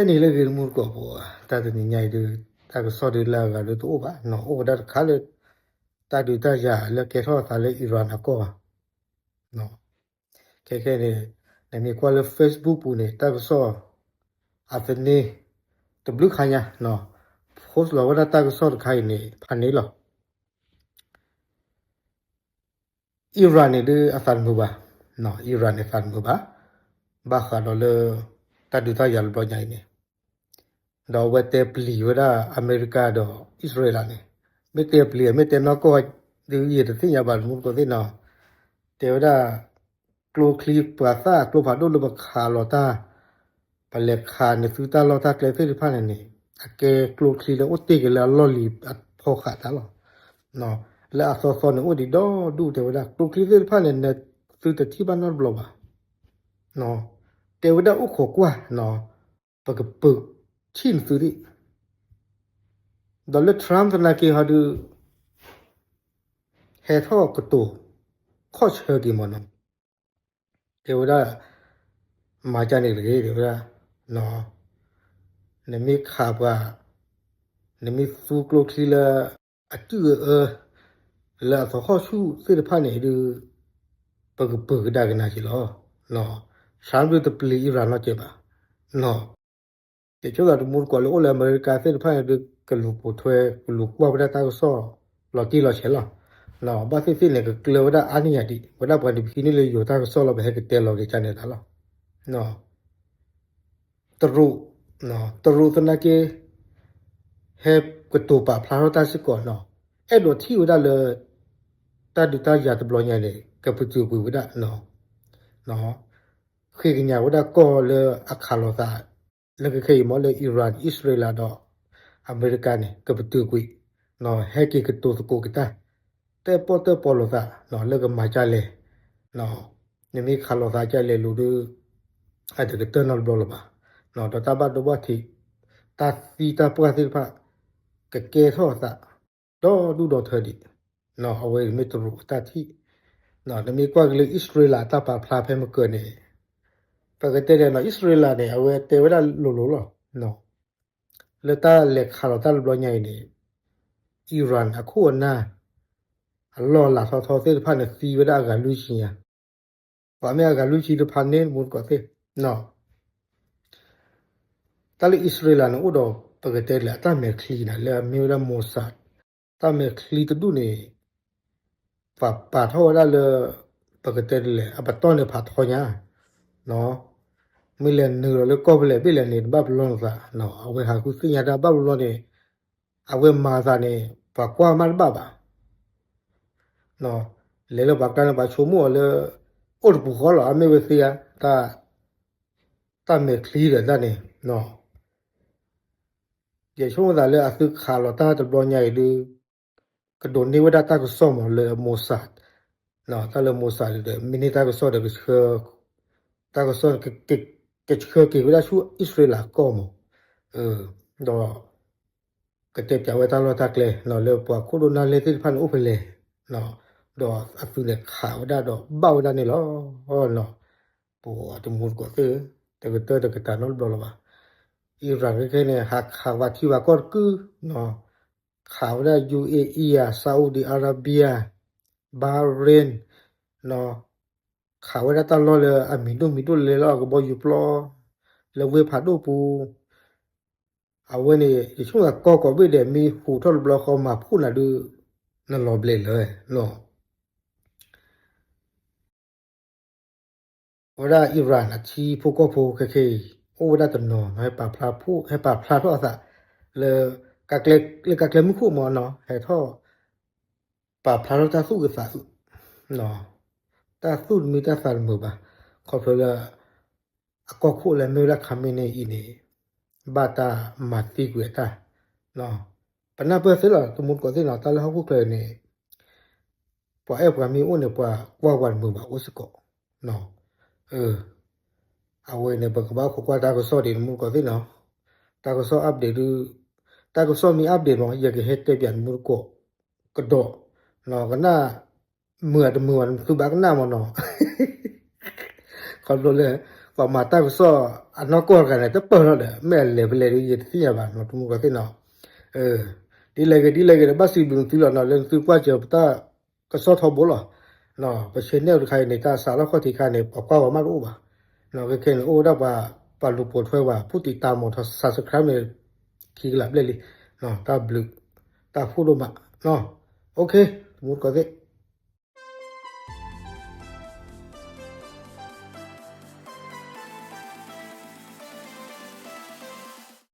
ဖဲန့ၣ်လၢဂ့ၤတမူတကိးဖိ တၢ်တနံၤညါအံၤဒုး တၢ်ကစီၣ်ဒုးလၢအဂၤဒုးတအိၣ်ဘၣ်နီၤ, အိၣ်ဝဲဒၣ်တခါလၢ တၢ်ဒုးတၢ်ယၤလၢကဲထီၣ်အသးလၢ Iran အကီၢ်ဘၣ်. ခဲခဲန့ၣ် နမ့ၢ်ကွၢ်လၢ Facebook ပူၤန့ၣ် တၢ်ကစီၣ် အသန့ တဘျုးခါညါနီၤ post လီၤဝဲဒၣ်တၢ်ကစီၣ်တခါအံၤန့ၣ် ဖးန့ၣ်လီၤ. Iran န့ၣ်ဒုးအသးတမုာ်ဘၣ်, Iran န့ၣ်သးတမုာ်ဘၣ်, ဘၣ်ဃးဒီးလၢ တၢ်ဒုးတၢ်ယၤတဘျီညါအံၤန့ၣ်, ဒီးအဝဲတဲပျံၤဝဲဒၣ်အမဲရကၤဒီးအံၣ်စရ့လးန့ၣ်, မ့ၢ်တဲပျံၤ မ့ၢ်တဲနီၢ်ကီၢ် ဒုးယတသ့ၣ်ညါဘၣ်တမူတကိးသ့ၣ်နီၤ, တဲဝဲဒၣ် ကျိချံပှၤသၣ်ကျိဖးဒိၣ်လၢပခးလီၤတၢ် ပလဲၤခးန့ၢ်သုတၢ်လီၢ်တၢ်ကျဲသ့ၣ်တဖၣ်န့ၣ်န့ၣ် အကဲကျိချံလၢအိၣ်တ့ၢ်က့ၤလၢအလီၢ်လံၤအဖီဃးတၢ်လီၤ. လၢအသီသီန့ၣ်အိၣ်ဒံးဒီဒူၣ် တဲဝဲဒၣ် ကျိချံသ့ၣ်တဖၣ်န့ၣ် နသုတထံၣ်ဘၣ်နီတဘျီဘၣ်. တဲဝဲဒၣ်အိၣ်ခိးကွၢ် ပကပၢၤထံၣ်နသုဒံး, ဒီးလၢ Trump သနာ်က့ဟီဒုး ဟဲထီၣ်ကတိၤ ခီၣ်ဆၢက့ၤမ့ၢ်နီၤ, တဲဝဲဒၣ် မၤကန့ၣ်တဂ့ၤ တဲဝဲဒၣ်, နမ့ၢ်ခးပှၤ, နမ့ၢ်သူကျိချံလၢ အစုၣ်အၢ လၢအသဟီၣ်ဆူၣ်သ့ၣ်တဖၣ်န့ၣ်ဒုး ပကပၢၤကဒါက့ၤနၤက့ၤလီၤ. Trump ဒုးတပျံၤ Iran နီတစဲးဘၣ်. ယဆိကမိၣ်တမူတကိးလၢအိၣ်လၢအမဲရကၤသ့ၣ်တဖၣ်န့ၣ်ဒုး ကလူၤပိာ်ထွဲ ကလူၤကွၢ်ဝဲဒၣ်တၢ်ကစီၣ်လီၤတံၢ်လီၤဆဲးလီၤ. ဘၣ်သ့ၣ်သ့ၣ်န့ၣ် ကကျၢၤဝဲဒၣ်အါန့ၢ်ယၤဒံး ဝဲဒၣ်ပှၤတဖုန့ၣ်လၢယိၤတၢ်ကစီၣ်လီၤ ပဟဲကတဲလီၤက့ၤကန့ၣ်တၢ်လီၤ. တရူး, တရူးသနာ်က့ ဟဲကတိၤပာ်ဖျါထီၣ်တၢ်စ့ၢ်ကီးနီၤ, အဲၣ်ဒိးထံၣ်ဝဲဒၣ်လၢ တၢ်ဒုးတၢ်ယၤတဘျီညါန့ၣ် ကပတုာ်ကွံာ်ဝဲဒၣ် ဃ့ကညးဝဲဒၣ်ကီၢ်လၢအခးလိာ်သး လၢကခဲအံၤမ့ၢ်လၢ Iran အံၣ်စရ့လးဒီး အမဲရကၤန့ၣ် ကပတုာ်ကွံာ် ဟဲက့ၤကတိၤသကိးက့ၤတၢ် တၢၣ်ပီၣ်တၢၣ်ပီလိာ်သး လၢကမၤကလဲၣ် နမ့ၢ်ခးလိာ်သးကလဲၣ်လိၤဒုး အတကတၢၢ်နီတဘျီလၢၤဘၣ်. ဒီးတၢ်ဘၣ်ဒိဘၣ်ထံး တၢ်သံတၢ်ပှၢ်သ့ၣ်တဖၣ် ကကဲထီၣ်အသး ဒီဒူၣ်ဒီထၢဒံး အဝဲမ့ၢ်တရူးအတၢ်ထံၣ်, နမ့ၢ်ကွၢ်က့ၤလၢအံၣ်စရ့လးအတၢ်ပာ်ဖျါဖဲမကၢၤန့ၣ်, ပကတဲဒ်နီၤ အံၣ်စရ့လးန့ၣ် အဝဲတဲဝဲဒၣ်လိၤလိၤလီၤ. လၢတၢ်လဲၤခးလီၤတၢ်တဘျီညါအံၤန့ၣ် Iran အခိၣ်အနၢ် အလီၢ်အလၤထီထီသ့ၣ်တဖၣ်န့ၣ် သံဝဲဒၣ်အဂၤလွံၢ်ဆံညါ, ပှၤမ့ၢ်အဂၤလွံၢ်ဆံတဖၣ်န့ၣ် မူတကိးသ့ၣ် တၢ်လၢအံၣ်စရ့လးန့ၣ် အိၣ်ဒီးပကတဲလၢအတၢ်မဲာ်ချံန့ၣ် လၢအမ့ၢ်ဝဲဒၣ် Mossad တၢ်မဲာ်ချံတဒူၣ်န့ၣ် ပှၤပာ်ထီၣ်ဝဲဒၣ်လၢ ပကတဲဒ်လဲၣ် အပတီၢ်န့ၣ်ဖးထီညါ, မ့ၢ်လဲၤနုာ်လီၤလၢကီၢ်ဖဲလဲၣ်ဘ့ၣ်လဲၣ်န့ၣ် တဘၣ်ပလီၢ်လိာ်သး, အဝဲဟးဃုသ့ၣ်ညါတၢ်ဘၣ်ပလီၢ်န့ၣ် အဝဲမၤအသးန့ၣ် ပှၤကွၢ်မးတဘၣ်ဘၣ် လဲၤလၢပှၤကျါန့ၣ် ပှၤဆိကမိၣ်အီၤလၢ အိၣ်တပူၤဃီလီၤ အမ့ၢ်ဝဲသ့ဧါ, တၢ်မဲာ်ချံဒီးတၢ်န့ၣ်, ယဆိကမိၣ်သးလၢအသုခးလီၤတၢ်တဘျီညါအံၤဒုး ကဒိးန့ၢ်ဝဲဒၣ်တၢ်ကစီၣ်မးလၢ Mossad, တၢ်လၢ Mossad ဒီး မ့ၢ်န့ၢ်တၢ်ကစီၣ်ဒီး တၢ်ကစီၣ်န့ၣ် ကဆှၢက့ၤဝဲဒၣ်ဆူအံၣ်စရ့လးကီၢ်မး, ဒီး ကတဲပၠးဝဲတၢ်လီၢ်တၢ်ကျဲ လၢပှၤခိၣ်ဒိၣ်နၢ်လဲၢ်သ့ၣ်တဖၣ်န့ၣ်အိၣ်ဖဲလဲၣ်, ဒီးအသုးန့ၣ်ခးဝဲဒၣ်ဒီးဘၣ်ဝဲဒၣ်န့ၣ်လီၤ. ပတမူတကိးသ့ၣ် တကတၢၢ်တကတၢၢ်နီတဘျီလၢၤဘၣ်. Iran ခဲခဲန့ၣ် ဟးခးပှၤထံပှၤကီၢ်တကုၢ်, ခးဝဲဒၣ် UAE ဧါ, Saudi Arabia, Bahrain, ခးဝဲဒၣ်တၢ်လီၢ်လၢအမံၤဒိၣ်မံၤဒိၣ်လဲၤလီၤအကဘီယူၤပျီ လၢဝ့ၢ်ဖးဒိၣ်ပူၤ အဝဲန့ၣ် ယဆိကမိၣ်သးကီၢ်ကိးဘ့ၣ်ဒဲး မ့ၢ်ဟူးထီၣ်တဘျီဃီမၤဖှိၣ်နၤဒုး နလီၤဘျဲးလၢၤလီၤ. အဝဲဒၣ် Iran အထံဖိကီၢ်ဖိခဲခဲအံၤ အိၣ်ဝဲဒၣ်တနီၤ ဟဲပာ်ဖျါဖှိၣ် ဟဲပာ်ဖျါထီၣ်အသး လၢ လၢကါကျဲမုၢ်ခိၣ်မးနီၤ ဟဲထီၣ် ပာ်ဖျါထီၣ်တၢ်သူၣ်အုးသးအုး တၢ်သူၣ်တမံတၢ်သးတမုာ်ဘၣ် ခီဖျိလၢ အကီၢ်ခိၣ်လၢမ့ၢ်ဝဲဒၣ် Khamenei အံၤန့ၣ် ဘၣ်တၢ်မၤသံကွံာ်အတၢ် ပနၢ်ပၢၢ်သ့လီၤ တမူတကိးသ့ၣ်နီၤ တၢ်လၢဟီၣ်ခိၣ်ချၢန့ၣ် ပှၤအဲၣ်ပှၤမ့ၢ်အိၣ်န့ၣ် ပှၤကွၢ်ပှၤတမုာ်ဘၣ်အိၣ်စ့ၢ်ကီး အဝဲန့ၣ် ပကဘၣ်ခိးကွၢ်တၢ်ကစီၣ်ဒံးတမူတကိးသ့ၣ်နီၤ တၢ်ကစီၣ် update ဒုး တၢ်ကစီၣ်မ့ၢ် update မး ယကဟဲတဲပၠးတမူတကိး ကဒီး ကနၣ် မုာ်အတမုာ်ဘၣ် သုဘၣ်ကနၣ်မးနီၤ ခီဖျိလၢ ပှၤမၤတၢ်ကစီၣ်အနီၢ်ကီၢ်တဂၤန့ၣ် တပၢၢ်လီၤဒီး မ့ၢ်အလဲၤဖဲလဲၣ်ဒီး ယတသ့ၣ်ညါဘၣ်နီၤ တမူတကိးသ့ၣ်နီၤ. ဒ်လဲၣ်ဂ့ၤ ဒ်လဲၣ်ဂ့ၤဒီး ဘၣ်စံးဘျုးနသုလီၤနီၤ လၢနသုကွၢ်စၢၤပတၢ်ကစီၣ်ထီဘိလီၤ. ပ channel တခါအံၤန့ၣ် တၢ်စးထီၣ်ခီၣ်ထံးခါန့ၣ် ပှၤကွၢ်ဝဲမးတအိၣ်ဘၣ်. ခဲခဲန့ၣ် အိၣ်ဝဲဒၣ်ပှၤ ပှၤလူၤပိာ်ထွဲဝဲ ပူၣ်တံာ်တာ်မီၤထီၣ် subscribe န့ၣ် ခံကလးဘျဲၣ်လံ. တၢ်ဘျုး တၢ်ဖှိၣ်ဒိၣ်မး. တမူတကိးသ့ၣ်